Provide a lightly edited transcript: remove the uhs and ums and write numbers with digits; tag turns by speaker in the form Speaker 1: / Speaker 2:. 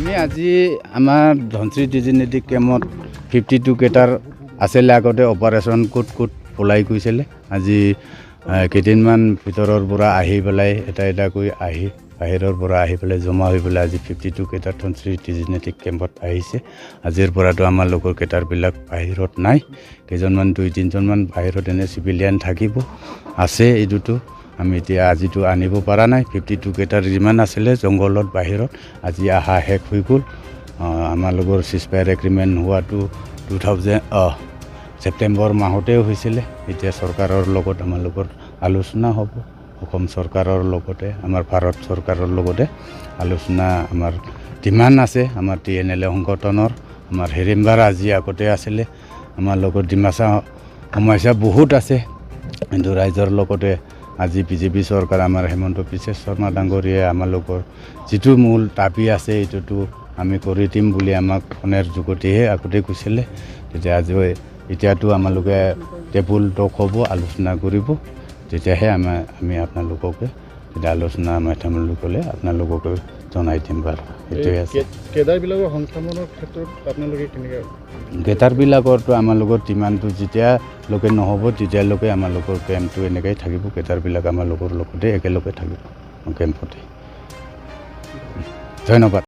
Speaker 1: আমি আজি আমাৰ ধনশিৰি ডিজিগনেটেড কেম্পত 52 কেডাৰ আছিলে। আগতে অপাৰেশ্যন ক'ত ক'ত পলাই গৈছিলে। আজি কেইদিনমান ভিতৰৰ পৰা আহি পেলাই, এটা এটাকৈ আহি, বাহিৰৰ পৰা আহি পেলাই জমা হৈ পেলাই আজি 52 কেডাৰ ধনশিৰি ডিজিগনেটেড কেম্পত আহিছে। আজিৰ পৰাতো আমাৰ লগৰ কেডাৰবিলাক বাহিৰত নাই। কেইজনমান, দুই তিনিজনমান বাহিৰত এনে চিভিলিয়ান থাকিব আছে। এইটোতো আমি এতিয়া আজিতো আনিব পৰা নাই। 52 কেডাৰ যিমান আছিলে জংঘলত, বাহিৰত, আজি অহা শেষ হৈ গ'ল। আমাৰ লগৰ চিজফায়াৰ এগ্ৰিমেণ্ট হোৱাটো 2000 ছেপ্টেম্বৰ মাহতে হৈছিলে। এতিয়া চৰকাৰৰ লগত আমালোকৰ আলোচনা হ'ব। অসম চৰকাৰৰ লগতে, আমাৰ ভাৰত চৰকাৰৰ লগতে আলোচনা। আমাৰ ডিমাণ্ড আছে আমাৰ টিএনএলএ সংগঠনৰ। আমাৰ হেৰিম্বাৰ আজি আগতে আছিলে। আমাৰ লগত ডিমাচা সমস্যা বহুত আছে, কিন্তু ৰাইজৰ লগতে আজি বিজেপি চৰকাৰ, আমাৰ হিমন্ত বিশ্ব শৰ্মা ডাঙৰীয়াই আমালোকৰ যিটো মূল দাবী আছে, এইটোতো আমি কৰি দিম বুলি আমাক ফোনৰ যোগেদিহে আগতে কৈছিলে। তেতিয়া আজি এতিয়াতো আমালোকে টেবুল টক হ'ব, আলোচনা কৰিব। তেতিয়াহে আমি আপোনালোককে তেতিয়া আলোচনা মাধ্যমলৈ গ'লে আপোনালোককে জনাই দিম বাৰু। সেইটোৱে আছে।
Speaker 2: কেডাৰবিলাকৰ সংস্থাপনৰ ক্ষেত্ৰত আপোনালোকে কেনেকৈ?
Speaker 1: কেডাৰবিলাকৰতো আমালোকৰ ডিমাণ্ডটো যেতিয়ালৈকে নহ'ব, তেতিয়ালৈকে আমালোকৰ কেম্পটো এনেকৈ থাকিব। কেডাৰবিলাক আমালোকৰ লগতে একেলগে থাকিব কেম্পতে। ধন্যবাদ।